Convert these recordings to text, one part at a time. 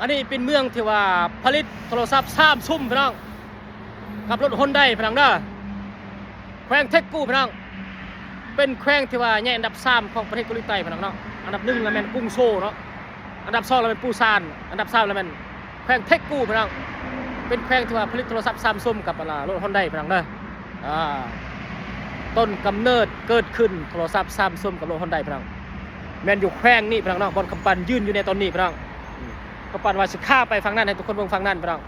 ອັນນີ້ເປັນເມືອງທີ່ວ່າຜະລິດໂທລະສັບສາມຊຸມພີ່ນ້ອງ ກັບລົດຮອນໄດພີ່ນ້ອງເດີ. ແຂວງເທັກກູພີ່ນ້ອງ ເປັນແຂວງທີ່ວ່າໃຫຍ່ອັນດັບສາມຂອງປະເທດເກົາຫຼີໃຕ້ພີ່ນ້ອງເນາະ. ອັນດັບໜຶ່ງລະແມ່ນກຸງໂຊເນາະ, ອັນດັບສອງລະແມ່ນປູຊານ, ອັນດັບສາມລະແມ່ນແຂວງເທັກກູພີ່ນ້ອງ. ເປັນແຂວງທີ່ວ່າຜະລິດໂທລະສັບສາມຊຸມກັບອັນລະລົດຮອນໄດພີ່ນ້ອງເດີ. ອ່າ ຕົ້ນກຳເນີດເກີດຂຶ້ນໂທລະສັບສາມຊຸມກັບລົດຮອນໄດພີ່ນ້ອງ ແມ່ນຢູ່ແຂວງນີ້ພີ່ນ້ອງເນາະ ບ່ອນຄຳປັນຢືນຢູ່ໃນຕອນນີ້ພີ່ນ້ອງ. ຄຳປັນວ່າຊິຂ້າມໄປຝັ່ງນັ້ນ ໃຫ້ທຸກຄົນເບິ່ງຝັ່ງນັ້ນພີ່ນ້ອງ.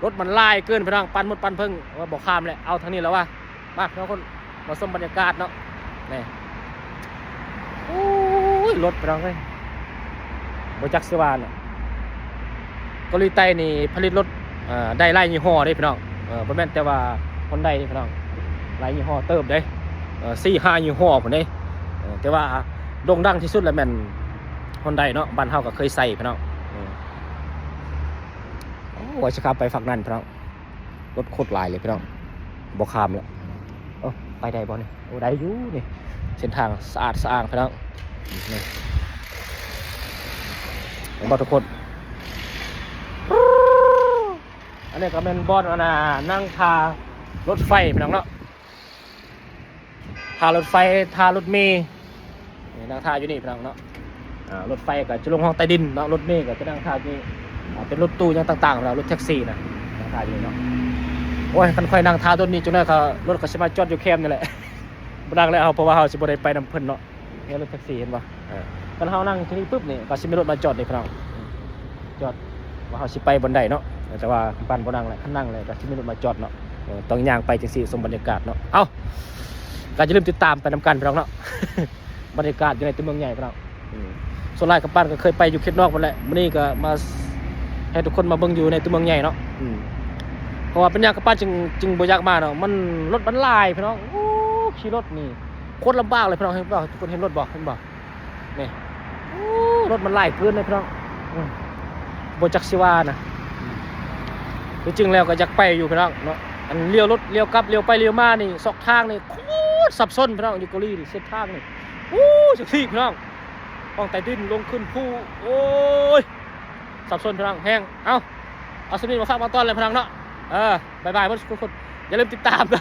ລົດມັນຫຼາຍເກີນພີ່ນ້ອງ ປັນໝົດປັນເພິ່ງ ໂອ້ຍ ບໍ່ຂ້າມແຫຼະ ເອົາທາງນີ້ແລ້ວວະ. ມາພີ່ນ້ອງຄົນ ມາຊົມບັນຍາກາດເນາະ. ນີ້ ໂອ້ຍ ລົດພີ່ນ້ອງເອີຍ ບໍ່ຈັກຊິວ່າເນາະ. ເກົາຫຼີໃຕ້ນີ້ຜະລິດລົດ ເອີ ໄດ້ຫຼາຍຍີ່ຫໍ້ເດ້ພີ່ນ້ອງ. ເອີ ບໍ່ແມ່ນແຕ່ວ່າຮອນໄດເດ້ພີ່ນ້ອງ ຫຼາຍຍີ່ຫໍ້ເຕີບເດ້. ເອີ ສີ່ຫ້າຍີ່ຫໍ້ພຸ້ນເດ້. ເອີ ແຕ່ວ່າໂດ່ງດັງທີ່ສຸດລະແມ່ນຮອນໄດເນາະ ບ້ານເຮົາກໍເຄີຍໃສ່ພີ່ນ້ອງ. ເອີ ໂອ້ ວ່າຊິຂ້າມໄປຝັ່ງນັ້ນພີ່ນ້ອງ ລົດໂຄດຫຼາຍເລີຍພີ່ນ້ອງ ບໍ່ຂ້າມແລ້ວ. ເອີ ໄປໄດ້ບໍ່ນີ້? ໂອ້ ໄດ້ຢູ່ນີ້ ເສັ້ນທາງສະອາດສະອ້າງພີ່ນ້ອງ. ນີ້ ເຫັນບໍ່ທຸກຄົນ? ອັນນີ້ກໍແມ່ນບ່ອນ ອັນນ່າ ນັ່ງທ່າລົດໄຟພີ່ນ້ອງເນາະ. ທ່າລົດໄຟ ທ່າລົດເມ ນີ້ນັ່ງທ່າຢູ່ນີ້ພີ່ນ້ອງເນາະ. ອ່າ ລົດໄຟກໍຈະລົງຫ້ອງໃຕ້ດິນເນາະ ລົດເມກໍຈະນັ່ງທ່າຢູ່ນີ້. ອ່າ ເປັນລົດຕູ້ຫຍັງຕ່າງໆເນາະ ລົດແທັກຊີນະ ນັ່ງທ່າຢູ່ນີ້ເນາະ. ໂອ້ຍ ຄັນຂ້ອຍນັ່ງທ່າໂດນນີ້ ຈັກໜ້ອຍກໍລົດກໍຊິມາຈອດຢູ່ແຄມນີ້ແຫຼະ ບໍ່ນັ່ງແລ້ວເຮົາ ເພາະວ່າເຮົາຊິບໍ່ໄດ້ໄປນຳເພິ່ນເນາະ. ເຫັນລົດແທັກຊີເຫັນບໍ່? ເອີ ຄັນເຮົານັ່ງທີ່ນີ້ປຶບນີ້ ກໍຊິມີລົດມາຈອດນີ້ພີ່ນ້ອງ ຈອດວ່າເຮົາຊິໄປບ່ອນໃດເນາະ. ແຕ່ວ່າຄຳປັນບໍ່ນັ່ງແຫຼະ ຄັນນັ່ງແລ້ວກໍຊິມີລົດມາຈອດເນາະ. ເອີ ຕ້ອງຍ່າງໄປຈັ່ງຊີ້ ຊົມບັນຍາກາດເນາະ. ເອົ້າ ກໍຢ່າລືມຕິດຕາມໄປນຳກັນພີ່ນ້ອງເນາະ ບັນຍາກາດຢູ່ໃນຕົວເມືອງໃຫຍ່ພີ່ນ້ອງ. ອືມ ສ່ວນຫຼາຍຄຳປັນກໍເຄີຍໄປຢູ່ເຂດນອກໝົດແຫຼະ ມື້ນີ້ກໍມາໃຫ້ທຸກຄົນມາເບິ່ງຢູ່ໃນຕົວເມືອງໃຫຍ່ເນາະ. ອືມ ເພາະວ່າເປັນຫຍັງຄຳປັນຈຶ່ງ ຈຶ່ງບໍ່ຢາກມາເນາະ ມັນ ລົດມັນຫຼາຍພີ່ນ້ອງ. ໂອ້ ຂີ່ລົດນີ້ໂຄດລຳບາກເລີຍພີ່ນ້ອງ ເຫັນບໍ່? ທຸກຄົນເຫັນລົດບໍ່? ເຫັນບໍ່? ນີ້ ໂອ້ ລົດມັນຫຼາຍເກີນເລີຍພີ່ນ້ອງ. ອືມ ບໍ່ຈັກຊິວ່ານະ ອືມ ທີ່ຈິງແລ້ວກໍຢາກໄປຢູ່ພີ່ນ້ອງເນາະ. ອັນລ້ຽວລົດ ລ້ຽວກັບ ລ້ຽວໄປລ້ຽວມານີ້ ສອກທາງນີ້ໂຄດສັບສົນພີ່ນ້ອງ ຢູ່ເກົາຫຼີນີ້ ເສັ້ນທາງນີ້ ໂອ້ ຈັກຊີ້ພີ່ນ້ອງ ຫ້ອງໃຕ້ດິນ ລົງຂຶ້ນພູ ໂອ້ຍ ສັບສົນພີ່ນ້ອງແຮງ. ເອົ້າ ເອົາສ່ຳນີ້ມາຝາກມາຕ້ອນແຫຼະພີ່ນ້ອງເນາະ. ເອີ ບາຍບາຍເບິດທຸກຄົນ ຢ່າລືມຕິດຕາມເດີ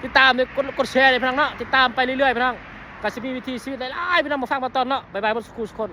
ຕິດຕາມ ກົດ ກົດແຊເດີພີ່ນ້ອງເນາະ. ຕິດຕາມໄປເລື້ອຍໆພີ່ນ້ອງ ກໍຊິມີວິຖີຊີວິດຫຼາຍໆພີ່ນ້ອງມາຝາກມາຕ້ອນເນາະ. ບາຍບາຍເບິດທຸກຄົນ.